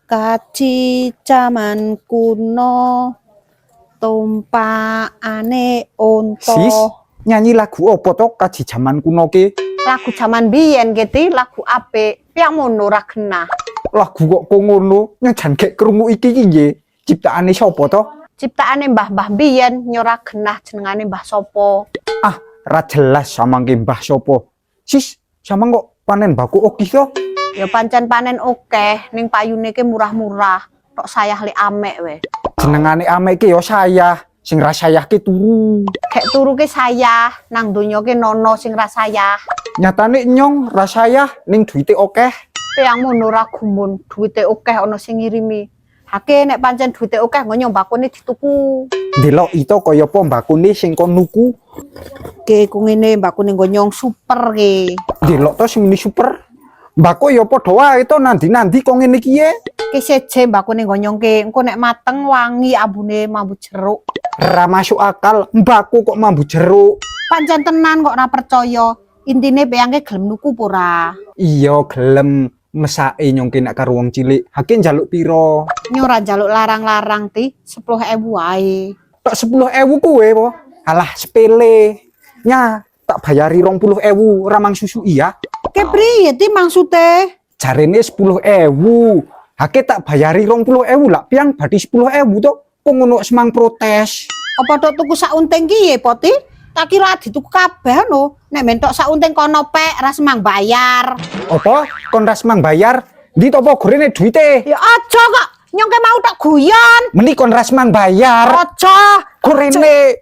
Kaji jaman kuno tumpakane unta. Sis, nyanyi lagu apa to kaji jaman kuno ki? Lagu jaman biyen ki lagu apik. Piye ngono ra genah? Lagu kok kok ngono, nyajan gek krungu iki ki nggih. Ciptaane sapa to? Ciptaane mbah-mbah biyen nyora genah jenengane mbah sapa. Ah, ra jelas samangke mbah sapa. Sis, samang kok panen mbako okeh to? Ya pancen panen okeh ning payune ki murah-murah. Tok sayah li amek we. Jenengane amek ki ya sayah, sing ra sayah ki turu. Gek turu ki sayah, nang donya ki nono sing ra sayah. Nyatane nyong ra sayah ning duwite okeh. Peyang ngono ra gumun, duwite okeh ana sing ngirimi. Hake nek pancen duwite okeh ngonyo mbakone dituku. Delok ito kaya apa mbakone sing kon nuku. Ke ku ngene mbakone nggo nyong super ki. Delok to sing muni super. Mbako ya padha wae to nandi-nandi kok ngene iki ye. Ki seje mbakone nggo nyong ki, engko nek mateng wangi ambune mambu jeruk. Ra masuk akal, mbako kok mambu jeruk. Pancen tenan kok ora percaya. Intine peyangke gelem nuku apa ora? Iya gelem, mesake nyong ki nek karo wong cilik. Hake njaluk piro? Nyong ora njaluk larang-larang ti, 10.000 wae. Tok 10.000 kuwe po. Alah sepele. Nya, tak bayari 20.000 ra mang susu iya. Kepriye ti maksude? Jarene 10.000. Hake tak bayari 20.000 lah piang bathi 10.000 to. Kok ngono semang protes. Apa tok tuku sak unting ki ye, Poti? Tak kira dituku kabeh no. Nek mentok sak unting kono pek ra semang bayar. Apa? Kon ra semang bayar? Ndi to apa gorene duite? Ya aja kok, nyong ke mau tak guyon. Meni kon ra semang bayar. Aja. Gorene.